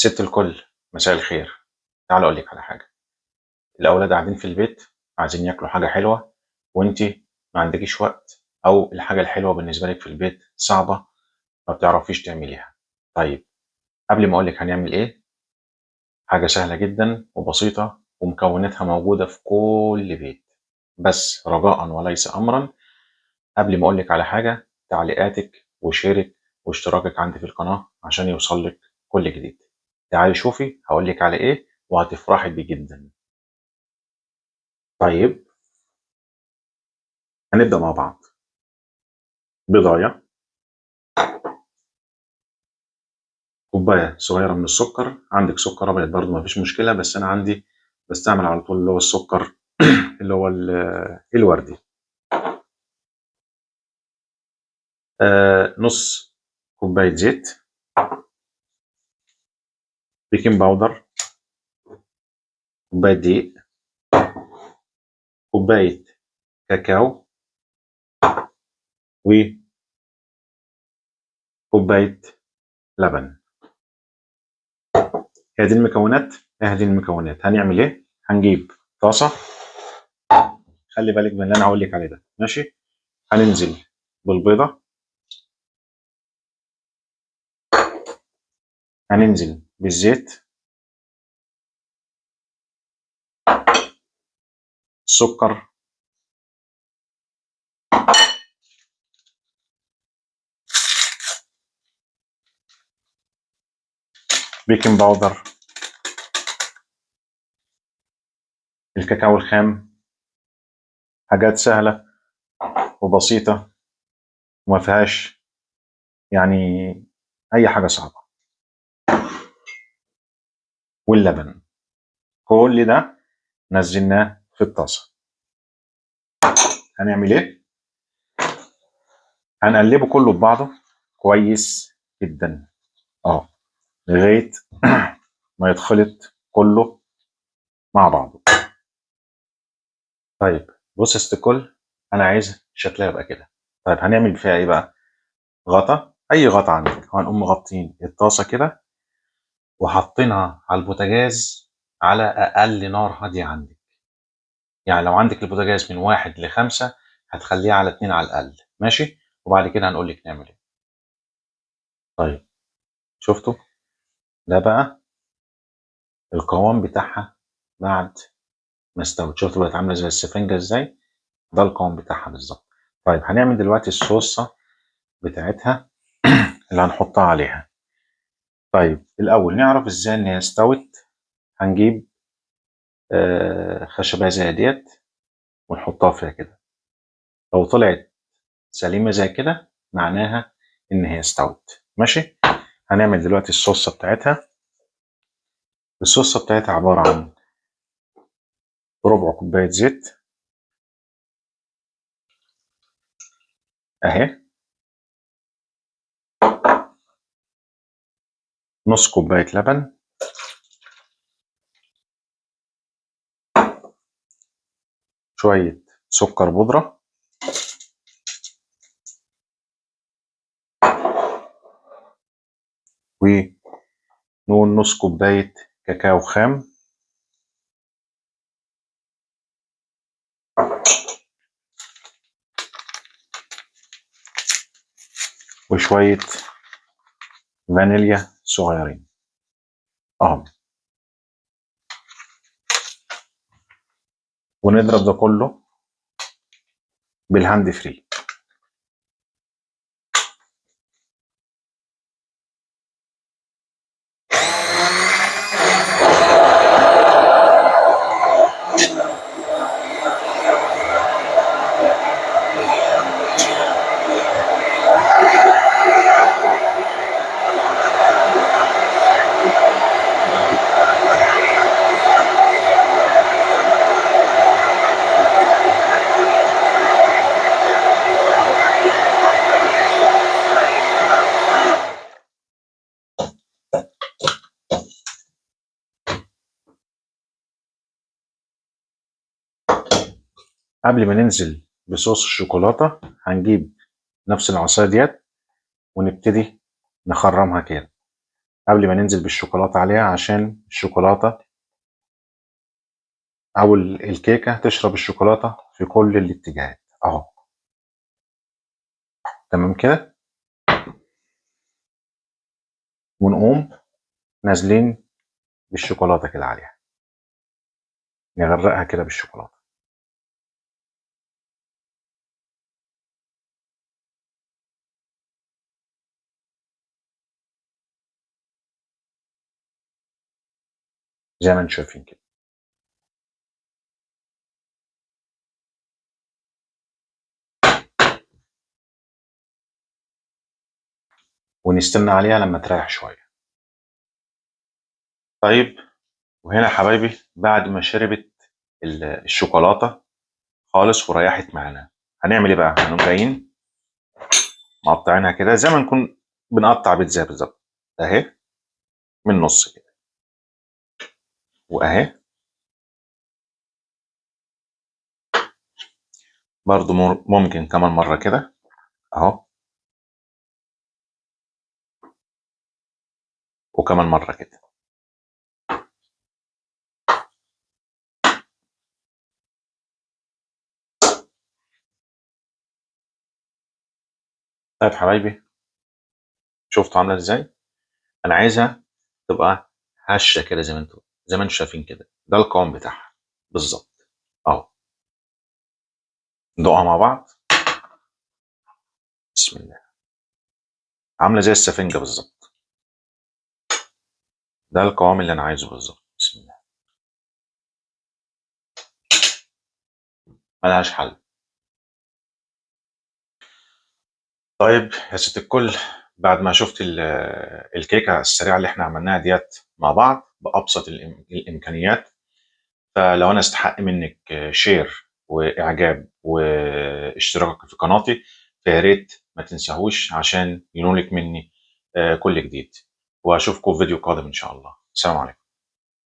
ست الكل، مساء الخير. تعالى اقول لك على حاجة. الاولاد قاعدين في البيت عايزين ياكلوا حاجة حلوة، وانتي ما عندكيش وقت، او الحاجة الحلوة بالنسبة لك في البيت صعبة ما بتعرفيش تعمليها. طيب قبل ما اقول لك هنعمل ايه، حاجة سهلة جدا وبسيطة ومكوناتها موجودة في كل بيت، بس رجاء وليس امرا قبل ما اقول لك على حاجة، تعليقاتك وشيرك واشتراكك عندي في القناة عشان يوصل لك كل جديد. تعالي شوفي هقول لك على ايه وهتفرحي بيه جدا. طيب هنبدأ مع بعض. بيضايه، كوباية صغيرة من السكر، عندك سكر ابيض برضو مفيش مشكلة، بس انا عندي بستعمل على طول اللي هو السكر اللي هو الوردي. نص كوباية زيت، baking powder، كوباية دقيق، كوباية كاكاو، وكوباية لبن. هي دي المكونات، هي دي المكونات. هنعمل ايه؟ هنجيب طاسة، خلي بالك من اللي انا هقول لك عليه ده، ماشي؟ هننزل بالبيضة، هننزل بالزيت، السكر، baking powder، الكاكاو الخام. حاجات سهلة وبسيطة وما فيهاش يعني أي حاجة صعبة. واللبن، كل ده نزلناه في الطاسة. هنعمل ايه؟ هنقلبه كله ببعضه كويس جدا، لغاية ما يتخلط كله مع بعضه. طيب بص يا ست الكل، انا عايز شكلها يبقى كده. طيب هنعمل فيها ايه بقى؟ غطا، اي غطا عندك، وهنقوم مغطين الطاسة كده وحاطينها على البوتاجاز على اقل نار هادية عندك. يعني لو عندك البوتاجاز من 1 ل5 هتخليها على 2 على الاقل، ماشي؟ وبعد كده هنقول لك نعمل ايه. طيب شفتوا ده بقى القوام بتاعها بعد ما استوت، شفتوا بقت عامله زي السفنجه ازاي؟ ده القوام بتاعها بالظبط. طيب هنعمل دلوقتي الصوصه بتاعتها اللي هنحطها عليها. طيب الاول نعرف ازاي ان هي استوت. هنجيب خشبه زي ديت ونحطها فيها كده، لو طلعت سليمة زي كده معناها ان هي استوت، ماشي؟ هنعمل دلوقتي الصوصه بتاعتها. الصوصه بتاعتها عبارة عن ربع كوباية زيت اهي، نص كوباية لبن، شوية سكر بودره، ونقول نص كوباية كاكاو خام، وشوية فانيليا صغيرين اهم، ونضرب ده كله بال hand free. قبل ما ننزل بصوص الشوكولاتة هنجيب نفس العصاية ديت ونبتدي نخرمها كده. قبل ما ننزل بالشوكولاتة عليها، عشان الشوكولاتة أو الكيكة تشرب الشوكولاتة في كل الاتجاهات أهو. تمام كده. ونقوم نازلين بالشوكولاتة كده عليها، نغرقها كده بالشوكولاتة. زي ما انتم شايفين كده. ونستنى عليها لما تريح شوية. طيب وهنا يا حبايبي بعد ما شربت الشوكولاتة خالص وريحت معانا، هنعمل ايه بقى؟ هنقوم جايين مقطعينها كده زي ما نكون بنقطع بيتزا بالظبط اهي، من النص كده، واهي برضو ممكن كمان مرة كده اهو، وكمان مرة كده. طيب حبايبي شفتوا عاملة ازاي؟ انا عايزها تبقى هشة كده زي ما انتوا شايفين كده، ده القوام بتاعها بالظبط اهو. ندوقها مع بعض. بسم الله. عاملة زي السفنجة بالظبط، ده القوام اللي انا عايزه بالظبط. بسم الله. ملهاش حل. طيب يا ست الكل، بعد ما شفت الكيكة السريعة اللي احنا عملناها ديت مع بعض بأبسط الإمكانيات، فلو أنا استحق منك share وإعجاب واشتراك في قناتي، فيا ريت ما تنساهوش عشان ينولك مني كل جديد. وأشوفكم في فيديو قادم إن شاء الله. السلام عليكم.